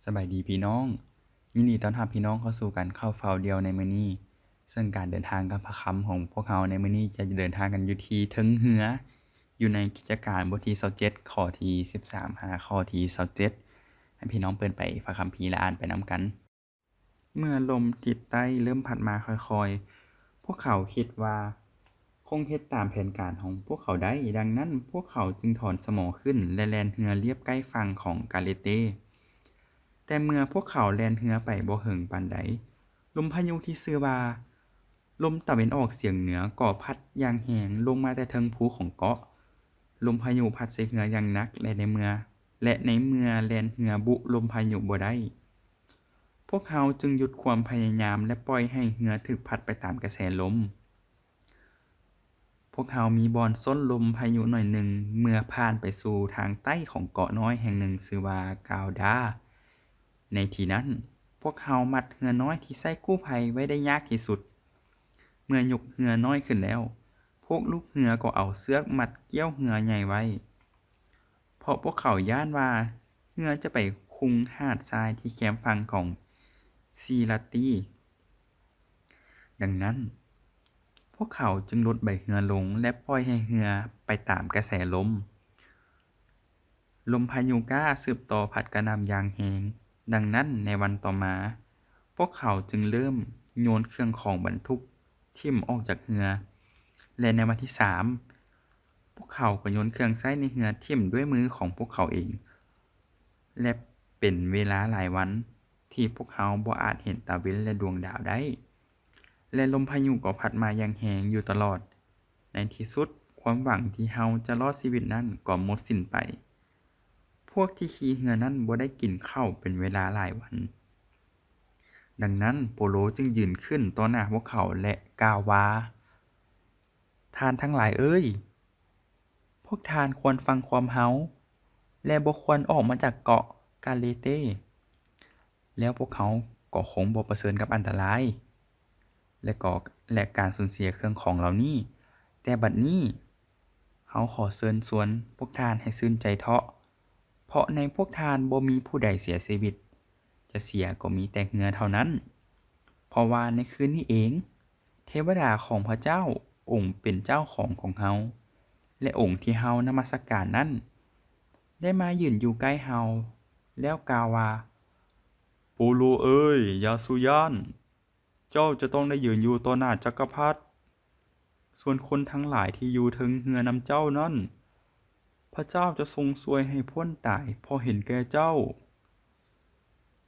ສະບາຍດີພີ່ນ້ອງ, ຍິນດີຕ້ອນຮັບພີ່ນ້ອງເຂົ້າສູ່ການເຂົ້າເຝົ້າດ່ຽວໃນມື້ນີ້. ເຊິ່ງການເດີນທາງກັບພະຄຳຂອງພວກເຮົາໃນມື້ນີ້ຈະເດີນທາງກັນຢູ່ທີ່ເທິງເຮືອ, ຢູ່ໃນກິດຈະການບົດທີຊາວເຈັດ ຂໍ້ທີສິບສາມ ຫາຂໍ້ທີຊາວເຈັດ. ໃຫ້ພີ່ນ້ອງເປີດໄປພະຄຳພີ ແລະ ອ່ານໄປນຳກັນ. ເມື່ອລົມທິດໃຕ້ເລີ່ມພັດມາຄ່ອຍໆ, ພວກເຂົາຄິດວ່າຄົງເຮັດຕາມແຜນການຂອງພວກເຂົາໄດ້, ດັ່ງນັ້ນພວກເຂົາຈຶ່ງຖອນສະໝໍຂຶ້ນ ແລະ ແລ່ນເຮືອລຽບໃກ້ຝັ່ງຂອງກາເລເຕ. ແຕ່ເມື່ອພວກເຂົາແລ່ນເຮືອໄປບໍ່ເຖິງປານໃດ, ລົມພາຍຸທີ່ຊື່ວ່າ ລົມຕາເວັນອອກສຽງເໜືອກໍພັດຢ່າງແຮງລົງມາແຕ່ເທິງພູຂອງເກາະ. ລົມພາຍຸພັດໃສ່ເຮືອຢ່າງໜັກ ແລະ ໃນເມື່ອ ແລະ ໃນເມື່ອແລ່ນເຮືອບຸລົມພາຍຸບໍ່ໄດ້, ພວກເຮົາຈຶ່ງຢຸດຄວາມພະຍາຍາມ ແລະ ປ່ອຍໃຫ້ເຮືອຖືກພັດໄປຕາມກະແສລົມ. ພວກເຮົາມີບ່ອນສົ້ນລົມພາຍຸໜ້ອຍໜຶ່ງ ເມື່ອຜ່ານໄປສູ່ທາງໃຕ້ຂອງເກາະນ້ອຍແຫ່ງໜຶ່ງຊື່ວ່າກາວດາ. ໃນທີ່ນັ້ນ, ພວກເຮົາມັດເຮືອນ້ອຍທີ່ໃຊ້ກູ້ໄພໄວ້ໄດ້ຍາກທີ່ສຸດ. ເມື່ອຍົກເຮືອນ້ອຍຂຶ້ນແລ້ວ, ພວກລູກເຮືອກໍເອົາເຊືອກມັດກ່ຽວເຮືອໃຫຍ່ໄວ້, ເພາະພວກເຂົາຢ້ານວ່າເຮືອຈະໄປຄຸ່ງຫາດຊາຍທີ່ແຄມຝັ່ງຂອງຊີລາຕີ. ດັ່ງນັ້ນ, ພວກເຂົາຈຶ່ງຫຼຸດໃບເຮືອລົງ ແລະ ປ່ອຍໃຫ້ເຮືອໄປຕາມກະແສລົມ. ລົມພາຍຸກ້າສືບຕໍ່ພັດກະໜ່ຳຢ່າງແຮງ, ດັ່ງນັ້ນໃນວັນຕໍ່ມາ, ພວກເຂົາຈຶ່ງເລີ່ມໂຍນເຄື່ອງຂອງບັນທຸກຖິ້ມອອກຈາກເຮືອ, ແລະ ໃນວັນທີສາມ, ພວກເຂົາກໍໂຍນເຄື່ອງໃຊ້ໃນເຮືອຖິ້ມດ້ວຍມືຂອງພວກເຂົາເອງ, ແລະ ເປັນເວລາຫຼາຍວັນທີ່ພວກເຮົາບໍ່ອາດເຫັນຕາເວັນ ແລະ ດວງດາວໄດ້. ແລະ ລົມພາຍຸກໍພັດມາຢ່າງແຮງຢູ່ຕະຫຼອດ. ໃນທີ່ສຸດ, ຄວາມຫວັງທີ່ເຮົາຈະລອດຊີວິດນັ້ນກໍໝົດສິ້ນໄປ. ພວກທີ່ຂີ່ເຮືອນັ້ນບໍ່ໄດ້ກິນເຂົ້າເປັນເວລາຫຼາຍວັນ. ດັ່ງນັ້ນ, ໂປໂລຈຶ່ງຢືນຂຶ້ນຕໍ່ໜ້າພວກເຂົາ ແລະ ກ່າວວ່າ, ທ່ານທັງຫຼາຍເອີຍ, ພວກທ່ານຄວນຟັງຄວາມເຮົາ ແລະ ບໍ່ຄວນອອກມາຈາກເກາະກາເລເຕ. ແລ້ວພວກເຮົາກໍຄົງບໍ່ປະເຊີນກັບອັນຕະລາຍ ແລະ ກໍ ແລະ ການສູນເສຍເຄື່ອງຂອງເຫຼົ່ານີ້. ແຕ່ບັດນີ້ເຮົາຂໍເຊີນຊວນພວກທ່ານໃຫ້ຊື່ນໃຈເທາະ, ເພາະໃນພວກທ່ານບໍ່ມີຜູ້ໃດເສຍຊີວິດ, ຈະເສຍກໍມີແຕ່ເຮືອເທົ່ານັ້ນ. ເພາະວ່າໃນຄືນນີ້ເອງ, ເທວະດາຂອງພະເຈົ້າ, ອົງເປັນເຈົ້າຂອງຂອງເຮົາ ແລະ ອົງທີ່ເຮົານະມັດສະການນັ້ນ ໄດ້ມາຢືນຢູ່ໃກ້ເຮົາ ແລ້ວກ່າວວ່າ, ໂປໂລເອີຍ, ຢ່າສູ່ຢ້ານ. ເຈົ້າຈະຕ້ອງໄດ້ຢືນຢູ່ຕໍ່ໜ້າຈັກກະພັດ. ສ່ວນຄົນທັງຫຼາຍທີ່ຢູ່ເທິງເຮືອນຳເຈົ້ານັ້ນ, ພະເຈົ້າຈະຊົງຊ່ວຍໃຫ້ພົ້ນຕາຍເພາະເຫັນແກ່ເຈົ້າ.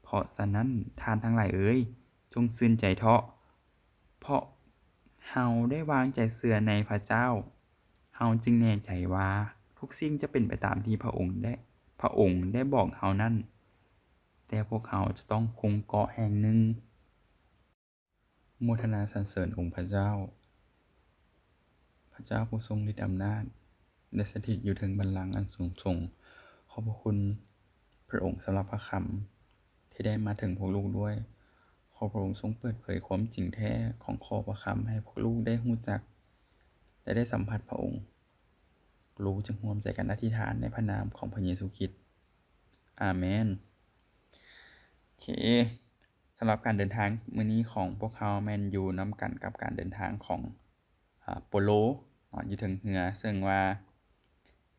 ເພາະສະນັ້ນ, ທ່ານທັງຫຼາຍເອີຍ, ຈົ່ງຊື່ນໃຈເທາະ, ເພາະເຮົາໄດ້ວາງໃຈເຊື່ອໃນພະເຈົ້າ. ເຮົາຈຶ່ງແນ່ໃຈວ່າທຸກສິ່ງຈະເປັນໄປຕາມທີ່ພະອົງໄດ້, ພະອົງໄດ້ບອກເຮົານັ້ນ. ແຕ່ພວກເຮົາຈະຕ້ອງຄົງເກາະແຫ່ງໜຶ່ງ. ໂມທະນາສັນເສີນອົງພະເຈົ້າ. ພະເຈົ້າຜູ້ຊົງລິດອຳນາດ ໄດ້ສະຖິດຢູ່ເທິງບັນລັງອັນສູງສົ່ງ. ຂອບພະຄຸນພະອົງສຳລັບພະຄຳທີ່ໄດ້ມາເຖິງພວກລູກດ້ວຍ. ຂໍພະອົງຊົງເປີດເຜີຍຄວາມຈິງແທ້ຂອງຂໍ້ພະຄຳໃຫ້ພວກລູກໄດ້ຮູ້ຈັກ ແລະ ໄດ້ສຳຜັດພະອົງ. ລູກຈຶ່ງຮ່ວມໃຈກັນອະທິຖານໃນພະນາມຂອງພະເຢຊູຄຣິດ. ອາເມນ. ໂອເຄ. ສຳລັບການເດີນທາງມື້ນີ້ຂອງພວກເຮົາແມ່ນຢູ່ນຳກັນກັບການເດີນທາງຂອງ ອາ ໂປໂລເນາະ ຢູ່ເທິງເຮືອ, ເຊິ່ງວ່າ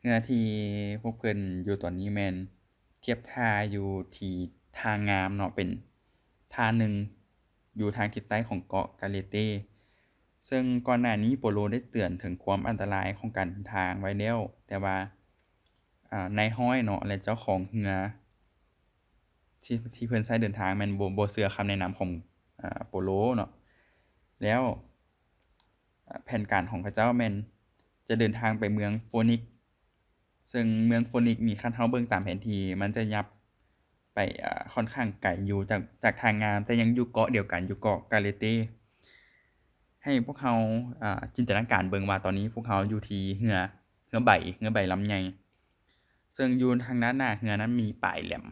ເຮືອທີ່ພວກເພິ່ນຢູ່ຕອນນີ້ແມ່ນທຽບທ່າຢູ່ທີ່ທ່າງາມເນາະ, ເປັນທ່າໜຶ່ງຢູ່ທາງທິດໃຕ້ຂອງເກາະກາເລເຕ. ເຊິ່ງກ່ອນໜ້ານີ້ໂປໂລໄດ້ເຕືອນເຖິງຄວາມອັນຕະລາຍຂອງການເດີນທາງໄວ້ແລ້ວ, ແຕ່ວ່າ ອາ ນາຍຮ້ອຍເນາະ ແລະ ເຈົ້າຂອງເຮືອ ທີ່ ທີ່ເພິ່ນໃຊ້ເດີນທາງແມ່ນບໍ່ ບໍ່ເຊື່ອຄຳແນະນຳຂອງ ອາ ໂປໂລເນາະ. ແລ້ວ ອາ ແຜນການຂອງເຂົາເຈົ້າແມ່ນຈະເດີນທາງໄປເມືອງໂຟນິກ, ເຊິ່ງເມືອງໂຟນິກນີ້ ຄັນເຮົາເບິ່ງຕາມແຜນທີ່ ມັນຈະຫຍັບໄປ ອາ ຂ້ອນຂ້າງໄກຢູ່ຈາກ ຈາກທ່າງາມ, ແຕ່ຍັງຢູ່ເກາະດຽວກັນ, ຢູ່ເກາະກາເລເຕ. ໃຫ້ພວກເຮົາ ອາ ຈິນຕະນາການເບິ່ງວ່າຕອນນີ້ພວກເຮົາຢູ່ທີ່ເຮືອ ເຮືອໃບ ເຮືອໃບລຳໃຫຍ່. ເຊິ່ງຢູ່ທາງດ້ານໜ້າເຮືອນັ້ນມີປາຍແຫຼມ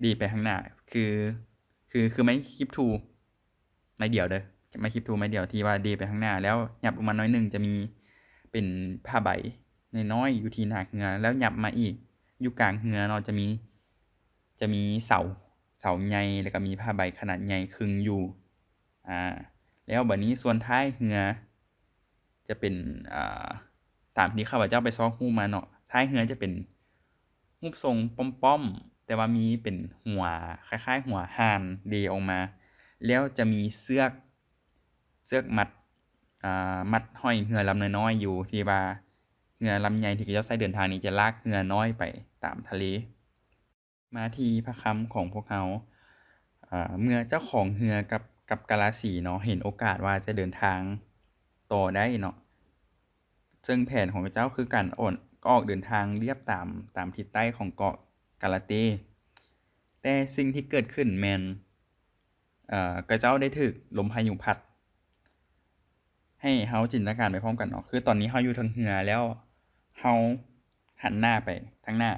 ດີໄປຂ້າງໜ້າ ຄື ຄື ຄືໄມ້ຄີບທູໄມ້ດຽວເດີ້ ໄມ້ຄີບທູໄມ້ດຽວທີ່ວ່າດີໄປຂ້າງໜ້າ, ແລ້ວຫຍັບລົງມາໜ້ອຍໜຶ່ງຈະມີເປັນຜ້າໃບນ້ອຍໆຢູ່ທີ່ໜ້າເຮືອ, ແລ້ວຫຍັບມາອີກຢູ່ກາງເຮືອເນາະ ຈະມີ ຈະມີເສົາ ເສົາໃຫຍ່ ແລ້ວກໍມີຜ້າໃບຂະໜາດໃຫຍ່ຄຶງຢູ່. ອາ ແລ້ວບາດນີ້ສ່ວນທ້າຍເຮືອຈະເປັນ ອາ ຕາມທີ່ຂ້າພະເຈົ້າໄປຊອກຮູບມາເນາະ, ທ້າຍເຮືອຈະເປັນຮູບຊົງປ້ອມໆ ແຕ່ວ່າມີເປັນຫົວ ຄ້າຍໆຫົວຫ່ານເດອອກມາ, ແລ້ວຈະມີເຊືອກ ເຊືອກມັດ ອາ ມັດຫ້ອຍເຮືອລຳນ້ອຍໆຢູ່ ທີ່ວ່າເຮືອລຳໃຫຍ່ທີ່ເຂົາເຈົ້າໃຊ້ເດີນທາງນີ້ຈະລາກເຮືອນ້ອຍໄປຕາມທະເລ. ມາທີ່ພະຄຳຂອງພວກເຮົາ, ອາ ເມື່ອເຈົ້າຂອງເຮືອກັບ ກັບກາລາສີເນາະ ເຫັນໂອກາດວ່າຈະເດີນທາງຕໍ່ໄດ້ເນາະ, ເຊິ່ງແຜນຂອງເຂົາເຈົ້າຄືການອອນ ອອກເດີນທາງລຽບຕາມ ຕາມທິດໃຕ້ຂອງເກາະກາລາເຕ. ແຕ່ສິ່ງທີ່ເກີດຂຶ້ນແມ່ນ ເອີ ເຂົາເຈົ້າໄດ້ຖືກລົມພາຍຸພັດ. ໃຫ້ເຮົາຈິນຕະນາການໄປພ້ອມກັນເນາະ, ຄືຕອນນີ້ເຮົາຢູ່ເທິງເຮືອແລ້ວ ເຮົາຫັນໜ້າໄປທາງໜ້າ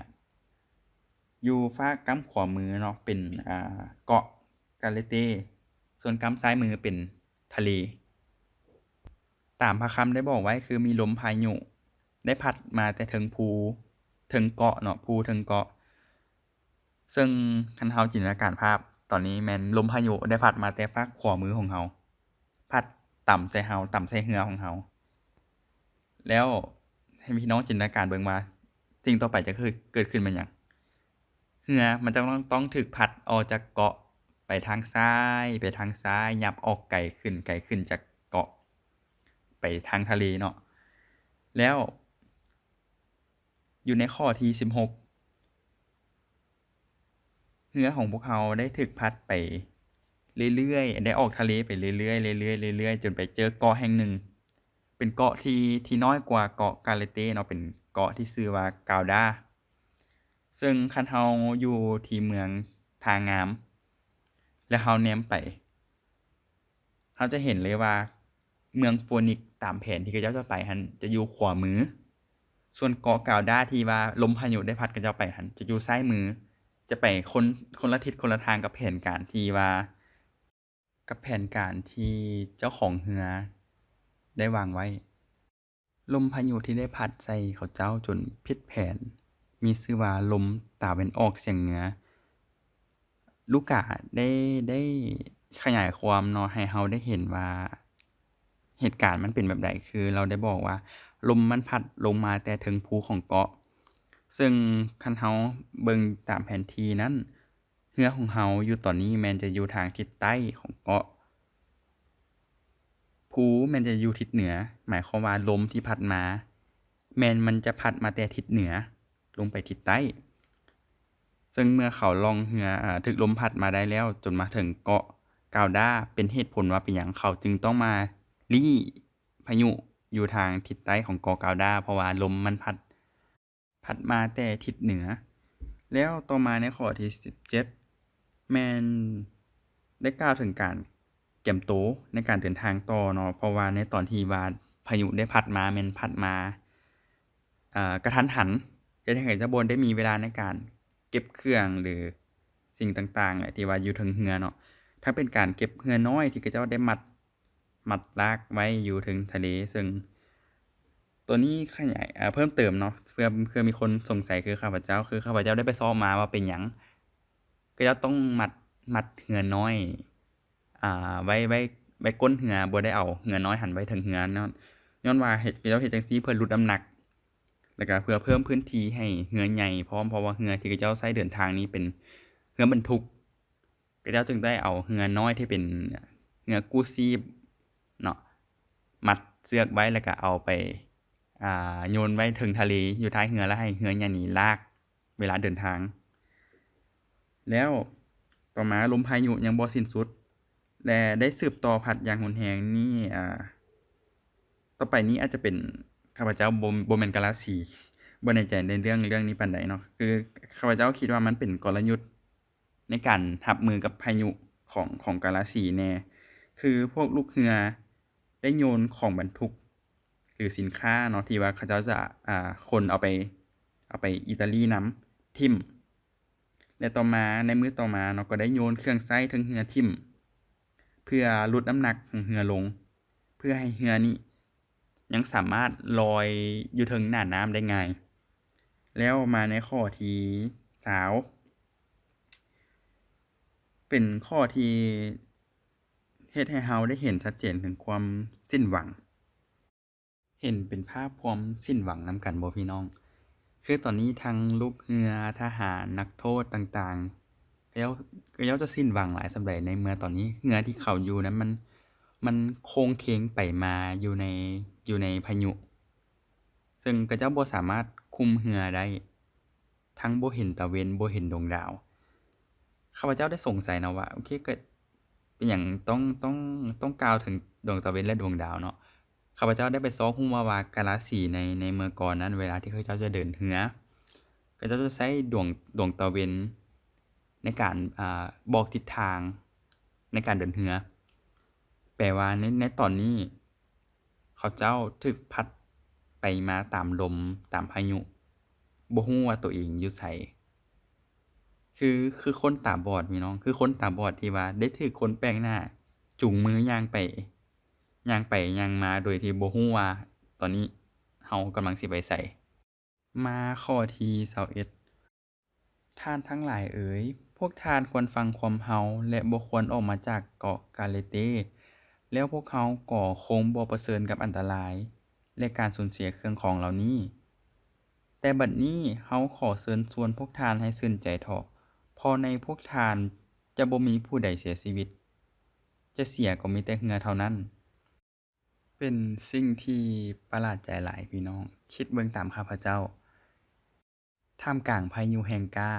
ຢູ່ຟາກກ້ຳຂວາມືເນາະ ເປັນ ອາ ເກາະກາເລເຕ, ສ່ວນກ້ຳຊ້າຍມືເປັນທະເລ. ຕາມພະຄຳໄດ້ບອກໄວ້ ຄືມີລົມພາຍຸໄດ້ພັດມາແຕ່ເທິງພູ ເທິງເກາະເນາະ, ພູເທິງເກາະ. ເຊິ່ງຄັນເຮົາຈິນຕະນາການພາບ ຕອນນີ້ແມ່ນລົມພາຍຸໄດ້ພັດມາແຕ່ຟາກຂວາມືຂອງເຮົາ, ພັດຕ່ຳໃສ່ເຮົາ, ຕ່ຳໃສ່ເຮືອຂອງເຮົາ. ແລ້ວໃຫ້ພີ່ນ້ອງຈິນຕະນາການເບິ່ງວ່າ ສິ່ງຕໍ່ໄປຈະເກີດ ເກີດຂຶ້ນແມ່ນຫຍັງ? ເຮືອມັນຈະຕ້ອງ ຕ້ອງຖືກພັດອອກຈາກເກາະໄປທາງຊ້າຍ, ໄປທາງຊ້າຍ, ຫຍັບອອກໄກຂຶ້ນ, ໄກຂຶ້ນຈາກເກາະໄປທາງທະເລເນາະ. ແລ້ວ ຢູ່ໃນຂໍ້ທີສິບຫົກ ເຮືອຂອງພວກເຮົາໄດ້ຖືກພັດໄປເລື້ອຍໆ, ໄດ້ອອກທະເລໄປເລື້ອຍໆ ເລື້ອຍໆ ເລື້ອຍໆ ຈົນໄປເຈີເກາະແຫ່ງໜຶ່ງ, ເປັນເກາະທີ່ ທີ່ນ້ອຍກວ່າເກາະກາເລເຕເນາະ, ເປັນເກາະທີ່ຊື່ວ່າກາວດາ. ເຊິ່ງຄັນເຮົາຢູ່ທີ່ເມືອງທ່າງາມ ແລ້ວເຮົາແນມໄປ ເຮົາຈະເຫັນເລີຍວ່າເມືອງໂຟນິກຕາມແຜນທີ່ເຂົາເຈົ້າຈະໄປຫັ້ນຈະຢູ່ຂວາມື, ສ່ວນເກາະກາວດາທີ່ວ່າລົມພາຍຸໄດ້ພັດເຂົາເຈົ້າໄປຫັ້ນຈະຢູ່ຊ້າຍມື, ຈະໄປຄົນ ຄົນລະທິດຄົນລະທາງກັບແຜນການທີ່ວ່າ ກັບແຜນການທີ່ເຈົ້າຂອງເຮືອໄດ້ວາງໄວ້. ລົມພາຍຸທີ່ໄດ້ພັດໃສ່ເຂົາເຈົ້າຈົນຜິດແຜນ ມີຊື່ວ່າລົມຕາເວັນອອກສຽງເໜືອ. ລູກາໄດ້ ໄດ້ຂະຫຍາຍຄວາມເນາະ ໃຫ້ເຮົາໄດ້ເຫັນວ່າເຫດການມັນເປັນແບບໃດ, ຄືລາວໄດ້ບອກວ່າລົມມັນພັດລົງມາແຕ່ເທິງພູຂອງເກາະ, ເຊິ່ງຄັນເຮົາເບິ່ງຕາມແຜນທີ່ນັ້ນ ເຮືອຂອງເຮົາຢູ່ຕອນນີ້ແມ່ນຈະຢູ່ທາງທິດໃຕ້ຂອງເກາະ, ພູແມ່ນຈະຢູ່ທິດເໜືອ, ໝາຍຄວາມວ່າລົມທີ່ພັດມາ ແມ່ນມັນຈະພັດມາແຕ່ທິດເໜືອລົງໄປທິດໃຕ້. ເຊິ່ງເມື່ອເຂົາລ່ອງເຮືອ ອາ ຖືກລົມພັດມາໄດ້ແລ້ວ ຈົນມາເຖິງເກາະກາວດາ, ເປັນເຫດຜົນວ່າເປັນຫຍັງເຂົາຈຶ່ງຕ້ອງມາລີ້ພາຍຸຢູ່ທາງທິດໃຕ້ຂອງເກາະກາວດາ, ເພາະວ່າລົມມັນພັດ ພັດມາແຕ່ທິດເໜືອ. ແລ້ວຕໍ່ມາໃນຂໍ້ທີສິບເຈັດ ແມ່ນໄດ້ກ່າວເຖິງການກຽມໂຕໃນການເດີນທາງຕໍ່ເນາະ, ເພາະວ່າໃນຕອນທີ່ວ່າພາຍຸໄດ້ພັດມາ ແມ່ນພັດມາ ເອີ ກະທັນຫັນ, ເຮັດໃຫ້ເຂົາເຈົ້າບໍ່ໄດ້ມີເວລາໃນການເກັບເຄື່ອງ ຫຼື ສິ່ງຕ່າງໆ ແຫຼະ ທີ່ວ່າຢູ່ເທິງເຮືອເນາະ, ທັງເປັນການເກັບເຮືອນ້ອຍທີ່ເຂົາເຈົ້າໄດ້ມັດ ມັດລາກໄວ້ຢູ່ເທິງທະເລ. ເຊິ່ງໂຕນີ້ຂະຫຍາຍ ເອີ ເພີ່ມເຕີມເນາະ ເພື່ອ ເພື່ອມີຄົນສົງໄສຄືຂ້າພະເຈົ້າ, ຄືຂ້າພະເຈົ້າໄດ້ໄປຊອກມາວ່າເປັນຫຍັງເຂົາເຈົ້າຕ້ອງມັດ ມັດເຮືອນ້ອຍ ອາ ໄວ້ ໄວ້ ໄວ້ກົ້ນເຮືອ, ບໍ່ໄດ້ເອົາເຮືອນ້ອຍຫັ້ນໄວ້ເທິງເຮືອເນາະ, ຍ້ອນວ່າເຮັດ ເຂົາເຈົ້າເຮັດຈັ່ງຊີ້ເພື່ອຫຼຸດນ້ຳໜັກ ແລ້ວກະເພື່ອເພີ່ມພື້ນທີ່ໃຫ້ເຮືອໃຫຍ່ພ້ອມ, ເພາະວ່າເຮືອທີ່ເຂົາເຈົ້າໃຊ້ເດີນທາງນີ້ເປັນເຮືອບັນທຸກ. ເຂົາເຈົ້າຈຶ່ງໄດ້ເອົາເຮືອນ້ອຍທີ່ເປັນເຮືອກູ້ຊີບເນາະ ມັດເຊືອກໄວ້ ແລ້ວກະເອົາໄປ ອາ ໂຍນໄວ້ເທິງທະເລຢູ່ທ້າຍເຮືອ ແລ້ວໃຫ້ເຮືອໃຫຍ່ນີ້ລາກເວລາເດີນທາງ. ແລ້ວຕໍ່ມາລົມພາຍຸຍັງບໍ່ສິ້ນສຸດ ແລະ ໄດ້ສືບຕໍ່ພັດຢ່າງຮຸນແຮງນີ້ ອາ ຕໍ່ໄປນີ້ອາດຈະເປັນ ຂ້າພະເຈົ້າບໍ່ ບໍ່ແມ່ນກາລາສີ ບໍ່ແນ່ໃຈໃນເລື່ອງ ເລື່ອງນີ້ປານໃດເນາະ, ຄືຂ້າພະເຈົ້າຄິດວ່າມັນເປັນກໍລະຍຸດ ໃນການຮັບມືກັບພາຍຸຂອງ ຂອງກາລາສີແດ່, ຄືພວກລູກເຮືອໄດ້ໂຍນຂອງບັນທຸກ ຫຼື ສິນຄ້າເນາະ ທີ່ວ່າເຂົາເຈົ້າຈະ ອາ ຂົນເອົາໄປ ເອົາໄປອີຕາລີນຳ ຖິ້ມ ແລະ ຕໍ່ມາ ໃນມື້ຕໍ່ມາເນາະ ກໍໄດ້ໂຍນເຄື່ອງໃຊ້ເທິງເຮືອຖິ້ມ ເພື່ອຫຼຸດນ້ຳໜັກຂອງເຮືອລົງ ເພື່ອໃຫ້ເຮືອນີ້ຍັງສາມາດລອຍຢູ່ເທິງໜ້ານ້ຳໄດ້ງ່າຍ. ແລ້ວມາໃນຂໍ້ທີຊາວ, ເປັນຂໍ້ທີ່ເຮັດໃຫ້ເຮົາໄດ້ເຫັນຊັດເຈນເຖິງຄວາມສິ້ນຫວັງ. ເຫັນເປັນພາບຄວາມສິ້ນຫວັງນຳກັນບໍ່ພີ່ນ້ອງ? ຄືຕອນນີ້ທັງລູກເຮືອ, ທະຫານ, ນັກໂທດຕ່າງໆ ເຂົາເຈົ້າ ເຂົາເຈົ້າຈະສິ້ນຫວັງຫຼາຍສ່ຳໃດ ໃນເມື່ອຕອນນີ້ເຮືອທີ່ເຂົາຢູ່ນັ້ນມັນ ມັນໂຄ້ງເຄງໄປມາຢູ່ໃນ ຢູ່ໃນພາຍຸ ເຊິ່ງເຂົາເຈົ້າບໍ່ສາມາດຄຸມເຮືອໄດ້. ທັງບໍ່ເຫັນຕາເວັນ, ບໍ່ເຫັນດວງດາວ. ຂ້າພະເຈົ້າໄດ້ສົງໄສເນາະວ່າ ໂອເຄ ກໍເປັນຫຍັງຕ້ອງ ຕ້ອງ ຕ້ອງກ່າວເຖິງດວງຕາເວັນ ແລະ ດວງດາວເນາະ? ຂ້າພະເຈົ້າໄດ້ໄປຊອກຮູ້ມາວ່າ ກາລາສີໃນ ໃນເມື່ອກ່ອນນັ້ນ ເວລາທີ່ເຂົາເຈົ້າຈະເດີນເຮືອ ເຂົາເຈົ້າຈະໃຊ້ດວງ ດວງຕາເວັນໃນການ ອາ ບອກທິດທາງໃນການເດີນເຮືອ. ແປວ່າໃນ ໃນຕອນນີ້ ເຂົາເຈົ້າຖືກພັດໄປມາຕາມລົມ, ຕາມພາຍຸ, ບໍ່ຮູ້ວ່າໂຕເອງຢູ່ໃສ. ຄື ຄືຄົນຕາບອດພີ່ນ້ອງ, ຄືຄົນຕາບອດທີ່ວ່າໄດ້ຖືກຄົນແປກໜ້າຈູງມືຍ່າງໄປ ຍ່າງໄປຍ່າງມາ ໂດຍທີ່ບໍ່ຮູ້ວ່າຕອນນີ້ເຮົາກຳລັງຊິໄປໃສ. ມາຂໍ້ທີຊາວເອັດ. ທ່ານທັງຫຼາຍເອີຍ, ພວກທ່ານຄວນຟັງຄວາມເຮົາ ແລະ ບໍ່ຄວນອອກມາຈາກເກາະກາເຣເຕ, ແລ້ວພວກເຮົາກໍຄົງບໍ່ປະເຊີນກັບອັນຕະລາຍ ແລະ ການສູນເສຍເຄື່ອງຂອງເຫຼົ່ານີ້. ແຕ່ບັດນີ້ເຮົາຂໍເຊີນຊວນພວກທ່ານໃຫ້ຊື່ນໃຈເຖາະ, ເພາະໃນພວກທ່ານຈະບໍ່ມີຜູ້ໃດເສຍຊີວິດ, ຈະເສຍກໍມີແຕ່ເຮືອເທົ່ານັ້ນ. ເປັນສິ່ງທີ່ປະຫຼາດໃຈຫຼາຍພີ່ນ້ອງ, ຄິດເບິ່ງຕາມຂ້າພະເຈົ້າ. ທ່າມກາງພາຍຸແຮງກ້າ,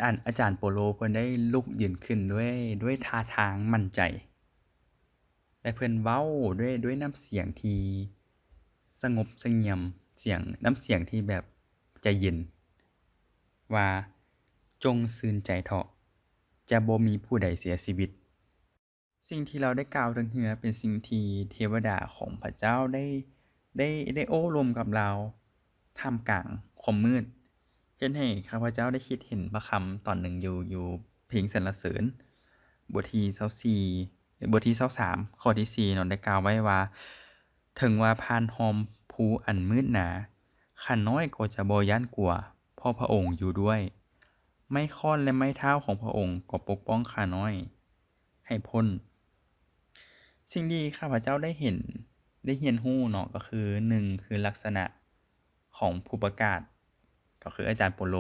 ອາ ອາຈານໂປໂລເພິ່ນໄດ້ລຸກຢືນຂຶ້ນດ້ວຍ ດ້ວຍທ່າທາງໝັ້ນໃຈ ແລະ ເພິ່ນເວົ້າດ້ວຍ ດ້ວຍນ້ຳສຽງທີ່ສະຫງົບສະຫງຽມ, ສຽງ ນ້ຳສຽງທີ່ແບບໃຈເຢັນວ່າ, ຈົ່ງຊື່ນໃຈເຖາະ, ຈະບໍ່ມີຜູ້ໃດເສຍຊີວິດ. ສິ່ງທີ່ລາວໄດ້ກ່າວເຖິງເຮືອ ເປັນສິ່ງທີ່ເທວະດາຂອງພະເຈົ້າໄດ້ ໄດ້ ໄດ້ໂອ້ລົມກັບລາວ ທ່າມກາງຄວາມມືດ, ເຮັດໃຫ້ຂ້າພະເຈົ້າໄດ້ຄິດເຫັນພະຄຳຕອນໜຶ່ງຢູ່ ຢູ່ເພງສັນລະເສີນ ບົດທີຊາວສີ່ ບົດທີຊາວສາມ ຂໍ້ທີສີ່ເນາະ, ໄດ້ກ່າວໄວ້ວ່າ, ເຖິງວ່າຜ່ານຮ່ອມພູອັນມືດໜາ, ຂ້ານ້ອຍກໍຈະບໍ່ຢ້ານກົວ, ເພາະພະອົງຢູ່ດ້ວຍ. ໄມ້ຄ້ອນ ແລະ ໄມ້ເທົ້າຂອງພະອົງກໍປົກປ້ອງຂ້ານ້ອຍໃຫ້ພົ້ນ. ສິ່ງທີ່ຂ້າພະເຈົ້າໄດ້ເຫັນ ໄດ້ຮຽນຮູ້ເນາະ ກໍຄື ໜຶ່ງ ຄືລັກສະນະຂອງຜູ້ປະກາດ ກໍຄືອາຈານໂປໂລ.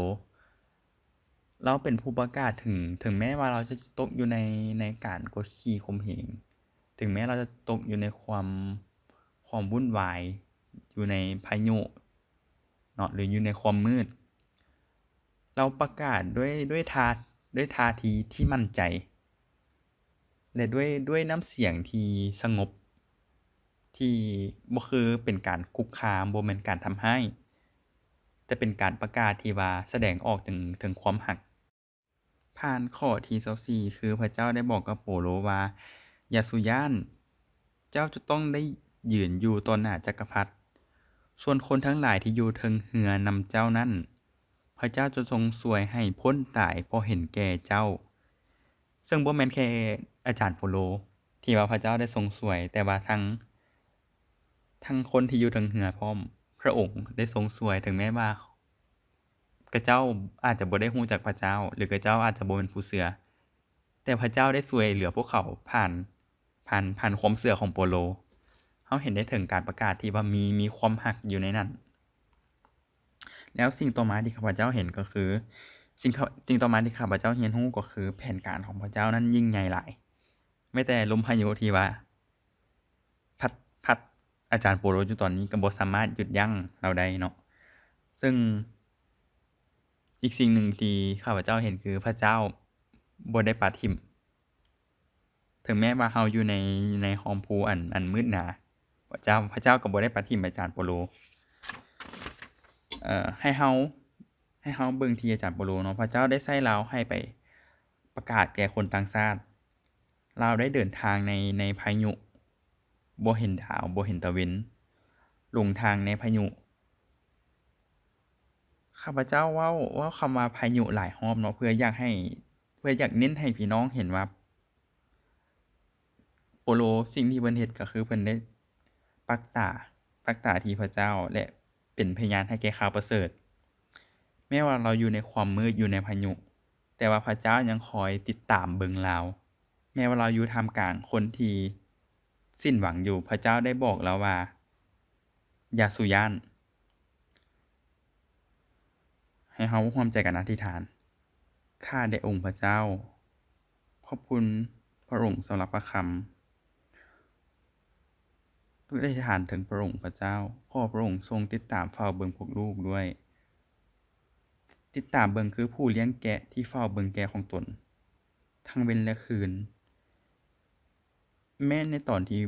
ລາວເປັນຜູ້ປະກາດ ເຖິງ ເຖິງແມ້ວ່າລາວຈະຕົກຢູ່ໃນ ໃນການກົດຂີ່ຂົ່ມເຫງ, ເຖິງແມ້ລາວຈະຕົກຢູ່ໃນຄວາມ ຄວາມວຸ່ນວາຍ, ຢູ່ໃນພາຍຸເນາະ ຫຼື ຢູ່ໃນຄວາມມືດ, ລາວປະກາດດ້ວຍ ດ້ວຍທ່າ ດ້ວຍທ່າທີທີ່ໝັ້ນໃຈ ແລະ ດ້ວຍ ດ້ວຍນ້ຳສຽງທີ່ສະຫງົບ ທີ່ບໍ່ຄືເປັນການຄຸກຄາມ, ບໍ່ແມ່ນການທຳຮ້າຍ, ແຕ່ເປັນການປະກາດທີ່ວ່າສະແດງອອກເຖິງ ເຖິງຄວາມຮັກ. ຜ່ານຂໍ້ທີຊາວສີ່ ຄືພະເຈົ້າໄດ້ບອກກັບໂປໂລວ່າ, ຢ່າສູ່ຢ້ານ, ເຈົ້າຈະຕ້ອງໄດ້ຢືນຢູ່ຕໍ່ໜ້າຈັກກະພັດ. ສ່ວນຄົນທັງຫຼາຍທີ່ຢູ່ເທິງເຮືອນຳເຈົ້ານັ້ນ, ພະເຈົ້າຈະຊົງຊ່ວຍໃຫ້ພົ້ນຕາຍເພາະເຫັນແກ່ເຈົ້າ. ເຊິ່ງບໍ່ແມ່ນແຄ່ອາຈານໂປໂລທີ່ວ່າພະເຈົ້າໄດ້ຊົງຊ່ວຍ, ແຕ່ວ່າທັງ ທັງຄົນທີ່ຢູ່ເທິງເຮືອພ້ອມ, ພະອົງໄດ້ຊົງຊ່ວຍ, ເຖິງແມ້ວ່າຂະເຈົ້າອາດຈະບໍ່ໄດ້ຮູ້ຈັກພະເຈົ້າ ຫຼື ຂະເຈົ້າອາດຈະບໍ່ແມ່ນຜູ້ເຊື່ອ, ແຕ່ພະເຈົ້າໄດ້ຊ່ວຍເຫຼືອພວກເຂົາຜ່ານ ຜ່ານ ຜ່ານຄວາມເຊື່ອຂອງໂປໂລ. ເຮົາເຫັນໄດ້ເຖິງການປະກາດທີ່ວ່າມີ ມີຄວາມຮັກຢູ່ໃນນັ້ນ. ແລ້ວສິ່ງຕໍ່ມາທີ່ຂ້າພະເຈົ້າເຫັນກໍຄື ສິ່ງ ສິ່ງຕໍ່ມາທີ່ຂ້າພະເຈົ້າຮຽນຮູ້ກໍຄື ແຜນການຂອງພະເຈົ້ານັ້ນຍິ່ງໃຫຍ່ຫຼາຍ. ແມ້ແຕ່ລົມພາຍຸທີ່ວ່າພັດ ພັດອາຈານໂປໂລຢູ່ຕອນນີ້ ກໍບໍ່ສາມາດຢຸດຢັ້ງລາວໄດ້ເນາະ. ເຊິ່ງອີກສິ່ງໜຶ່ງທີ່ຂ້າພະເຈົ້າເຫັນຄື ພະເຈົ້າບໍ່ໄດ້ປະຖິ້ມ. ເຖິງແມ້ວ່າເຮົາຢູ່ໃນ ໃນຮ່ອມພູອັນ ອັນມືດໜາ, ພະເຈົ້າ ພະເຈົ້າກໍບໍ່ໄດ້ປະຖິ້ມອາຈານໂປໂລ. ເອີ ໃຫ້ເຮົາ ໃຫ້ເຮົາເບິ່ງທີ່ອາຈານໂປໂລເນາະ, ພະເຈົ້າໄດ້ໃຊ້ລາວໃຫ້ໄປປະກາດແກ່ຄົນຕ່າງຊາດ. ລາວໄດ້ເດີນທາງໃນ ໃນພາຍຸ, ບໍ່ເຫັນດາວ, ບໍ່ເຫັນຕາເວັນ, ຫຼົງທາງໃນພາຍຸ. ຂ້າພະເຈົ້າເວົ້າ ເວົ້າຄຳວ່າພາຍຸຫຼາຍຮອບເນາະ, ເພື່ອຢາກໃຫ້ ເພື່ອຢາກເນັ້ນໃຫ້ພີ່ນ້ອງເຫັນວ່າ ໂປໂລ ສິ່ງທີ່ເພິ່ນເຮັດກໍຄືເພິ່ນໄດ້ປັກຕາ ປັກຕາທີ່ພະເຈົ້າ ແລະ ເປັນພະຍານໃຫ້ແກ່ຂ່າວປະເສີດ. ແມ້ວ່າລາວຢູ່ໃນຄວາມມືດ, ຢູ່ໃນພາຍຸ, ແຕ່ວ່າພະເຈົ້າຍັງຄອຍຕິດຕາມເບິ່ງລາວ. ແມ້ວ່າລາວຢູ່ທ່າມກາງຄົນທີ່ສິ້ນຫວັງຢູ່, ພະເຈົ້າໄດ້ບອກລາວວ່າ, ຢ່າສູ່ຢ້ານ. ໃຫ້ເຮົາຮ່ວມໃຈກັນອະທິຖານ. ຂ້າແດ່ອົງພະເຈົ້າ, ຂອບຄຸນພະອົງສຳລັບພະຄຳ. ລູກໄດ້ອະທິຖານເຖິງພະອົງພະເຈົ້າ, ຂໍພະອົງຊົງຕິດຕາມເຝົ້າເບິ່ງພວກລູກດ້ວຍ. ຕິດຕາມເບິ່ງຄືຜູ້ລ້ຽງແກະທີ່ເຝົ້າເບິ່ງແກະຂອງຕົນທັງເວັນແລະຄືນ. ແມ່ນໃນຕອນທີ່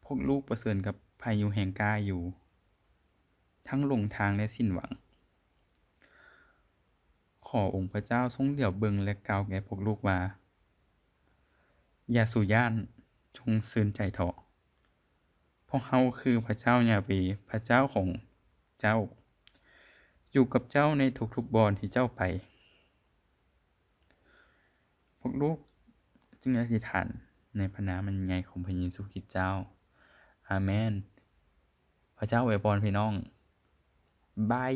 ພວກລູກປະເຊີນກັບພາຍຸແຮງກ້າຢູ່, ທັງຫຼົງທາງ ແລະ ສິ້ນຫວັງ, ຂໍອົງພະເຈົ້າຊົງຫຼຽວເບິ່ງ ແລະ ກ່າວແກ່ພວກລູກວ່າ, ຢ່າສູ່ຢ້ານ, ຈົ່ງຊື່ນໃຈເຖາະ. ພວກເຮົາຄືພະເຈົ້າຢາເວ, ພະເຈົ້າຂອງເຈົ້າ, ຢູ່ກັບເຈົ້າໃນທຸກໆບ່ອນທີ່ເຈົ້າໄປ. ພວກລູກຈຶ່ງອະທິຖານໃນພະນາມອັນໃຫຍ່ຂອງພະເຢຊູຄຣິດເຈົ້າ. ອາເມນ. ພະເຈົ້າອວຍພອນພີ່ນ້ອງ. ບາຍ.